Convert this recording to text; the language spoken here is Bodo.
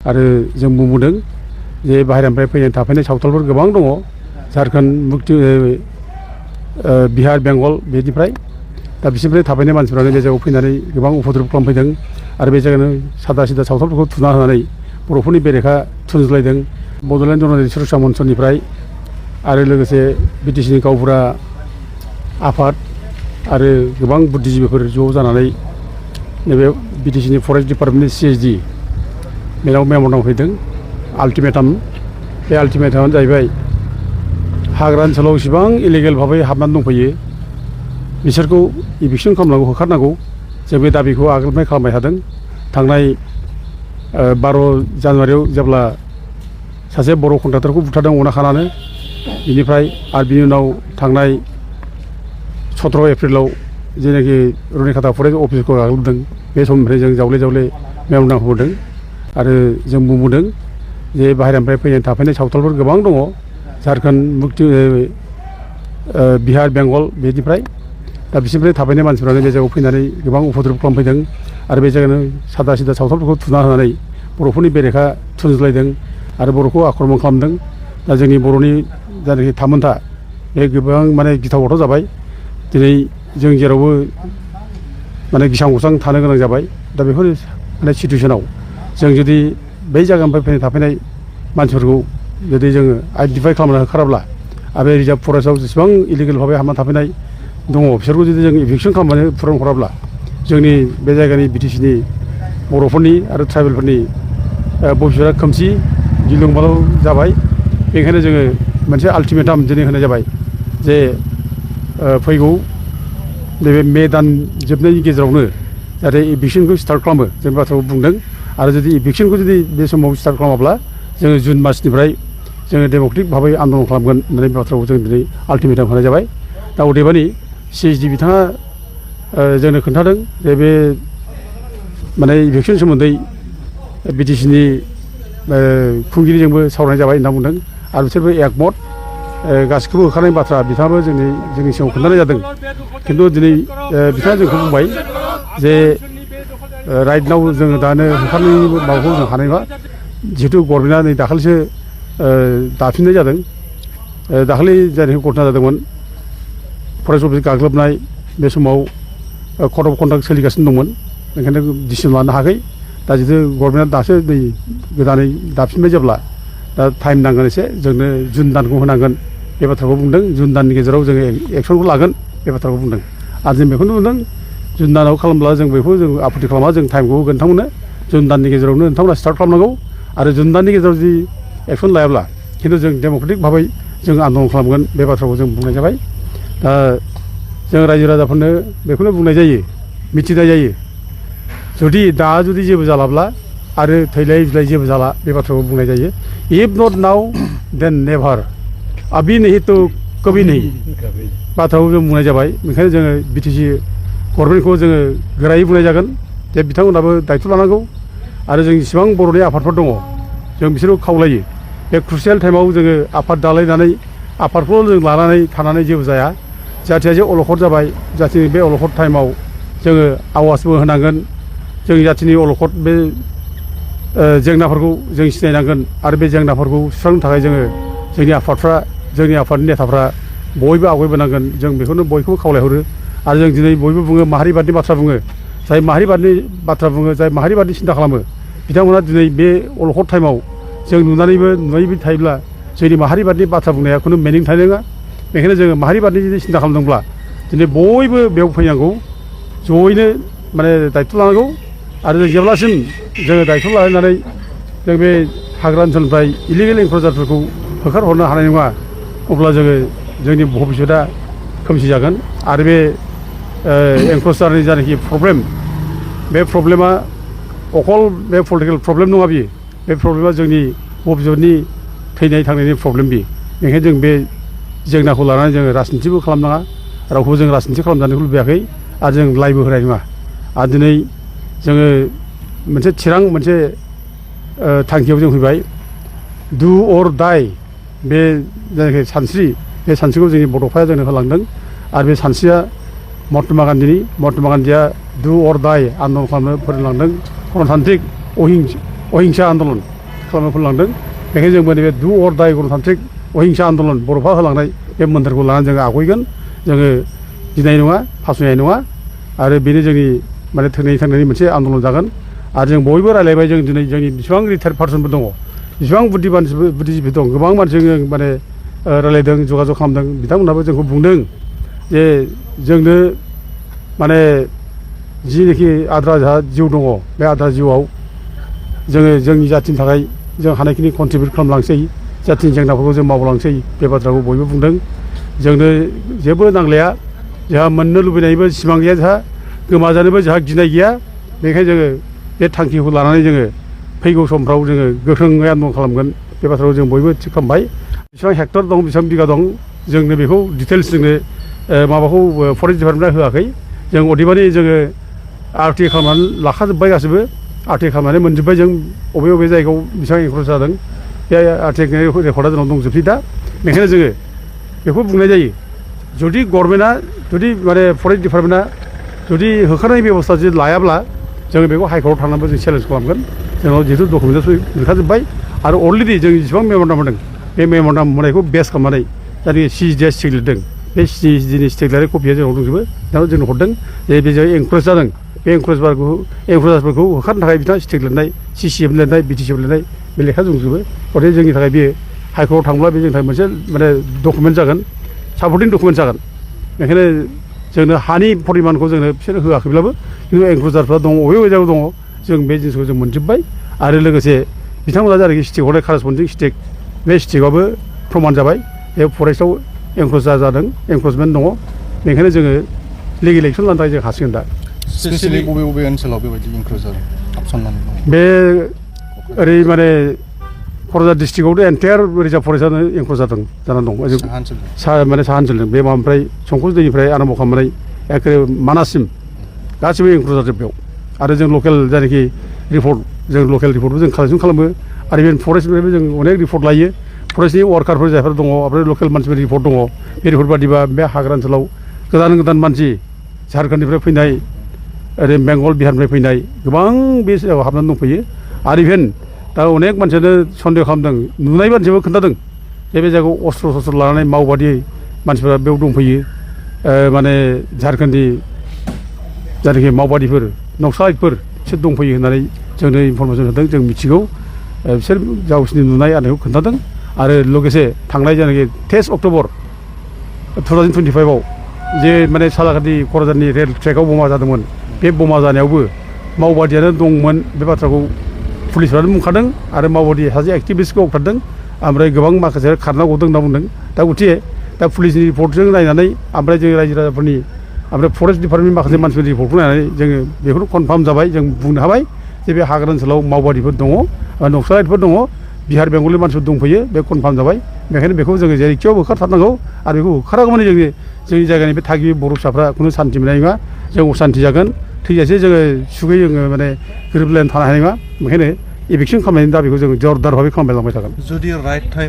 आरो जों बुंबोदों जे बाहेरानिफ्राय फैनाय थाफैनाय सावथालफोर गोबां दङ झारखन्ड मुक्ति बिहार बेंगल बेनिफ्राय दा बिसोरनिफ्राय थाफैनाय मानसिफ्रानो बे जायगायाव फैनानै गोबां उपद्रब खालामफैदों आरो बे जायगायावनो सादा सिदा सावथालफोरखौ थुना होनानै बर'फोरनि बेरेखा थुनज्लायदों। बड'लेण्ड जनजाति सुरक्षा मन्चनिफ्राय आरो लोगोसे बिटिसिनि गावबुरा आफाद आरो गोबां बुद्धिजिबिफोर ज' जानानै नैबे बिटिसिनि फरेस्ट डिपार्टमेन्टनि CSD बेनाव मेम'रेन्डाम फैदों आल्टिमेटाम। बे आल्टिमेटामानो जाहैबाय हाग्रा ओनसोलाव इसेबां इलिगेल भाबै हाबनानै दंफैयो बिसोरखौ इभिक्सन खालामनांगौ, होखारनांगौ। जों बे दाबिखौ आगोलनिफ्राय खालामबाय थादों। थांनाय 12 जानुवारियाव जेब्ला सासे बर' कन्ट्राक्टरखौ बुथारदों अनाखानानो, बिनिफ्राय आरो बिनि उनाव थांनाय 17 एप्रिलाव जेनाखि रुनिखाता फरेस्ट अफिसखौ गाग्लोबदों बे समनिफ्राय जों जावले जावले मेम'रेन्डाम होबोदों आरो जों बुंबोदों जे बाहेरानिफ्राय फैनाय थाफैनाय सावथालफोर गोबां दङ झारखन्ड मुक्ति बिहार बेंगल बेनिफ्राय दा बिसोरनिफ्राय थाफैनाय मानसिफ्रानो बे जायगायाव फैनानै गोबां उपद्रब खालामफैदों आरो बे जायगायावनो सादा सिदा सावथालफोरखौ थुना होनानै बर'फोरनि बेरेखा थुनज्लायदों आरो बर'खौ आक्रमन खालामदों। दा जोंनि बर'नि जायनाखि थामोन्था बे गोबां माने गिथाव बाथाव जाबाय। दिनै जों जेरावबो माने गिसां गसां थानो गोनां जाबाय। दा बेफोर माने सिटुवेसनाव जों जुदि बै जायगानिफ्राय फैनाय थाफैनाय मानसिफोरखौ जुदि जोङो आइडेन्टिफाइ खालामनो होखाराब्ला आरो बे रिजार्भ फरेस्टआव जेसेबां इलिगेल भाबै हाबना थाफैनाय दङ बिसोरखौ जुदि जों इभिक्सन खालामनानै फुरन हराब्ला जोंनि बे जायगानि बिटिसिनि बर'फोरनि आरो ट्राइबेलफोरनि भबिष्यतआ खोमसि गिलुं-बालुं जाबाय। बेनिखायनो जोङो मोनसे आल्टिमेटाम दिनै होनाय जाबाय जे फैगौ नैबे मे दान जोबनायनि गेजेरावनो जाहाथे इभिक्सनखौ स्टार्ट खालामो जों बाथ्राखौ बुंदों। आरो जुदि इभिक्सनखौ जुदि बे समाव स्टार्ट खालामाब्ला जोङो जुन मासनिफ्राय जोङो डेम'क्रेटिक भाबै आन्दलन खालामगोन होननानै बाथ्राखौ जों दिनै आल्टिमेटाम होनाय जाबाय। दा अदेबानि CSD बिथाङा जोंनो खोन्थादों जे बे माने इभिक्सन सोमोन्दै बिटिसिनि खुंगिरिजोंबो सावरायनाय जाबाय होनना बुंदों आरो बिसोरबो एकमत गासिखौबो होखारनायनि बाथ्रा बिथाङाबो जोंनि सिगाङाव खोन्थानाय जादों। खिन्थु दिनै बिथाङा जोंखौ बुंबाय जे राइट नाव जोङो दानो होखारनायनि माबाखौ जों हानाय नङा, जिहेतु गभर्नमेन्टआ नै दाखालिसो दाफिननाय जादों। दाखालि जायनाखि घटना जादोंमोन फरेस्ट अफिस गाग्लोबनाय बे समाव कर्ट अफ कन्डाक्ट सोलिगासिनो दंमोन, ओंखायनो डिसिसन लानो हायाखै। दा जिहेतु गभर्नमेन्टआ दासो नै गोदानै दाफिनबाय जेब्ला दा टाइम नांगोन एसे जोंनो जुन दानखौ होनांगोन बे बाथ्राखौ बुंदों। जुन दाननि गेजेराव जोङो एक्सनखौ लागोन बे बाथ्राखौ बुंदों आरो जों बेखौनो बुंदों जुन दानाव खालामब्ला जों बेखौ जों आपत्ति खालामा, जों टाइमखौ होगोन नोंथांमोननो। जुन दाननि गेजेरावनो नोंथांमोना स्टार्ट खालामनांगौ आरो जुन दाननि गेजेराव जुदि एक्सन लायाब्ला खिन्थु जों डेम'क्रेटिक भाबै जों आन्दलन खालामगोन बे बाथ्राखौ जों बुंनाय जाबाय। दा जों रायजो राजाफोरनो बेखौनो बुंनाय जायो, मिथिनाय जायो, जुदि जेबो जालाब्ला आरो थैलाय बिलाय जेबो जाला बे बाथ्राखौ बुंनाय जायो। इफ नट नाउ देन नेभार, अभी नहीं तो कभी नहीं बाथ्राखौ जों बुंनाय जाबाय। ओंखायनो जोङो बिटिसि गभर्नमेन्टखौ जोङो गोरायै बुंनाय जागोन जे बिथांमोनहाबो दायथ' लानांगौ आरो जों जेसेबां बर'नि आफादफोर दङ जों बिसोरखौ खावलायो बे क्रुसियेल टाइमाव जोङो आफाद दालायनानै आफादखौ जों लानानै थानानै जेबो जाया। जाथिया जे अलखद जाबाय, जाथिनि बे अलखद टाइमाव जोङो आवाजबो होनांगोन। जोंनि जाथिनि अलखद बे जेंनाफोरखौ जों सिनायनांगोन आरो बे जेंनाफोरखौ सुस्रांनो थाखाय जोंनि आफादनि नेताफ्रा बयबो आवगायबोनांगोन। जों बेखौनो बयखौबो खावलायहरो आरो जों दिनै बयबो बुङो माहारिबादनि बाथ्रा बुङो। जाय माहारिबादनि बाथ्रा बुङो, जाय माहारिबादनि सिन्था खालामो, बिथांमोना दिनै बे अलखद टाइमाव जों नुनायबायदि थायोब्ला जोंनि माहारिबादनि बाथ्रा बुंनाया खुनु मिनिं थानाय नङा। बेखायनो जोङो माहारिबादनि जुदि सिन्था खालामदोंब्ला दिनै बयबो बेयाव फैनांगौ, जयैनो माने दायथ' लानांगौ आरो जों जेब्लासिम जोङो दायथ' लानानै जों बे हाग्रा ओनसोलनिफ्राय इलिगेल एनक्ल'जारफोरखौ होखारहरनो हानाय नङा, अब्ला जोंनि भबिष्यतआ खोमसि जागोन। आरो बे एनक्ल'जारनि जानाखि प्रब्लेम, बे प्रब्लेमा अकल बे पलिटिकेल प्रब्लेम नङा बियो, बे प्रब्लेमा जोंनि भबिष्यतनि थैनाय थांनायनि प्रब्लेम बियो। बेनिखायनो जों बे जेंनाखौ लानानै जोङो राजनितिबो खालामनाङा, रावखौ जों राजनिति खालामजानोखौ लुबैयाखै आरो जों लाइबो होनाय नङा। आरो दिनै जोङो मोनसे थांखियाव जों फैबाय, डु अर डाइ बे जायनाखि सानस्रि, बे सानस्रिखौ जोंनि बड'फाया जोंनो होलांदों आरो बे सानस्रिया महात्मा गान्धीया डु अर डाइ आन्दलन खालामनो फोरोंलांदों। गणतान्त्रिक अहिंसा आन्दलन खालामनो फोरोंलांदों बेखायनो जों माने बे डु अर डाइ गणतान्त्रिक अहिंसा आन्दलन बर'फ्रा होलांनाय बे मोन्थोरखौ लानानै जोङो आवगायगोन जोङो गिनाय नङा फासयनाय नङा आरो बेनो जोंनि माने थांनायनि मोनसे आन्दलन जागोन आरो जों बयबो रायलायबाय जों दिनै जोंनि बेसेबां रिटायार्ड पार्सनफोर दङ बेसेबां बुद्धिजिबि दं गोबां मानसिजों माने रायलायदों जगाजग खालामदों बिथांमोनहाबो जोंखौ बुंदों जे जोंनो माने जिनोखि आद्रा जोंहा जिउ दङ बे आद्रा जिउआव जोङो जोंनि जाथिनि थाखाय जों हानायखिनि कन्ट्रिबिउट खालामलांसै जाथिनि जेंनाफोरखौ जों मावलांसै बे बाथ्राखौ बयबो बुंदों जोंनो जेबो नांलाया जोंहा मोननो लुबैनायबो सिमां गैया जोंहा गोमाजानोबो जोंहा गिनाय गैया बेनिखायनो जोङो बे थांखिखौ लानानै जोङो फैगौ समफ्राव जोङो गोख्रोङै आन्दलन खालामगोन बे बाथ्राखौ जों बयबो थिग खालामबाय बेसेबां हेक्टर दं बेसेबां बिगा दं जोंनो बेखौ डिटेल्स जोंनो माबाखौ फरेस्ट डिपार्टमेन्टआ होआखै जों अदेबानि जोङो आरटि खालामनानै लाखाजोब्बाय गासैबो आरटि खालामनानै मोनजोब्बाय जों बबे जायगायाव बेसेबां एंक्रोच जादों बे आरटि रेकर्डआ जोंनाव दंजोबसै दा बेनिखायनो जोङो बेखौ बुंनाय जायो जुदि गभर्नमेन्टआ जुदि माने फरेस्ट डिपार्टमेन्टआ जुदि होखारनाय बेबस्था जुदि लायाब्ला जोङो बेखौ हाइकर्टआव थांनानैबो जों चेलेन्ज खालामगोन जोंनाव जिहेतु डकुमेन्टआ मोनखाजोब्बाय आरो अलरेडि जों जेसेबां मेम'रेन्डाम होदों बे मेम'रेन्डाम होनायखौ बेस खालामनानै जायनाखि सिजिआ स्टेक लिरदों बे सिजिनि स्टेक लिरनाय कपिया जोंनाव दंजोबो दा जोंनो हरदों जे बे जाय एंक्रोच जादों बे एंक्रोचारफोरखौ होखारनो थाखाय बिथाङा स्टेक लिरनाय सिसिएफ लिरनाय बिटिसिएफ लिरनाय बे लेखा दंजोबो गथिखे जोंनि थाखाय बे हाइकर्टआव थांब्ला बे जोंनि थाखाय मोनसे माने डकुमेन्ट जागोन सापर्टिं डकुमेन्ट जागोन बेखायनो जोंनो हानि परिमानखौ जोंनो बिसोर होआखैब्लाबो खिन्थु एंक्रोचारफ्रा दङ बबे जायगायाव दङ जों बे जिनिसखौ जों मोनजोब्बाय आरो लोगोसे बिथांमोना जायनाखि स्टेक हरनाय कारेसपन्डिं स्टेक बे स्टेकआबो प्रमान जाबाय बे फरेस्टआव एंक्रोचार जादों एंक्रोचमेन्ट दङ बेनिखायनो जोङो लिगेल एक्सन लानो थाखाय जों हासिगोन दा स्पेसियेलि बबे ओनसोलाव बेबायदि एंक्रोचार हाबसननानै दं बे ओरै माने क'क्राझार डिस्ट्रिक्टआवथ' एन्टायार रिजार्भ फरेस्टआनो एंक्रोच जादों जानानै दं माने साहा ओनसोलजों बे माबानिफ्राय संकस दैनिफ्राय आराम्भ खालामनाय एखे मानाससिम गासिबो एंक्रोच जाजोब बेयाव आरो जों लकेल जायनाखि रिपर्ट जों लकेल रिपर्टबो जों कालेक्सन खालामो आरो बे फरेस्टनिफ्रायबो जों अनेक रिपर्ट लायो फरेस्टनि वार्कारफोर जायफोर दङ ओमफ्राय लकेल मानसिफोरनि रिपर्ट दङ बे रिपर्ट बादिबा बे हाग्रा ओनसोलाव गोदान मानसि झारखन्डनिफ्राय फैनाय ओरै बेंगल बिहारनिफ्राय फैनाय गोबां बे जायगायाव हाबनानै दंफैयो आरो इभेन दा अनेक मानसियानो सन्देह खालामदों नुनाय मानसियाबो खोन्थादों जे बे जायगायाव अस्त्र लानानै मावबादि मानसिफोरा बेयाव दंफैयो माने झारखन्डनि जायनाखि मावबादिफोर नक्सालाइटफोर बिसोर दंफैयो होननानै जोंनो इनफरमेसन होदों जों मिथिगौ बिसोर गावसोरनि नुनाय आरो खोन्थादों आरो लोगोसे थांनाय जायनाखि 23 अक्ट'बर 2025आव जे माने सालाकाटि क'क्राझारनि रेल ट्रेकआव बमा जादोंमोन बे बमा जानायावबो मावबादियानो दंमोन बे बाथ्राखौ पुलिसफ्रानो बुंखादों आरो मावबादि सासे एक्टिभिस्टखौ बुथारदों ओमफ्राय गोबां माखासे खारना गदों होनना बुंदों दा गथिखे दा पुलिसनि रिपर्टजों नायनानै ओमफ्राय जों रायजो राजाफोरनि ओमफ्राय फरेस्ट डिपार्टमेन्टनि माखासे मानसिफोरनि रिपर्टखौ नायनानै जोङो बेखौनो कनफार्म जाबाय जों बुंनो हाबाय जे बे हाग्रा ओनसोलाव मावबादिफोर दङ नक्सालाइटफोर दङ बिहार बेंगलनि मानसिफोर दंफैयो बे कनफार्म जाबाय बेखायनो बेखौ जोङो जेरैखियाव होखारथारनांगौ आरो बेखौ होखारागौमानि जोंनि जायगानि बे थागिबि बर' फिसाफ्रा खुनु सान्थि मोननाय नङा जों असान्थि जागोन थैजासे जोङो सुखै जोङो माने गोरोबलायनानै थानो हानाय नङा बेखायनो एभिकसन खालामनायनि दाबिखौ जों जरदार भाबै खालामबाय लांबाय थागोन जुदि राइट टाइम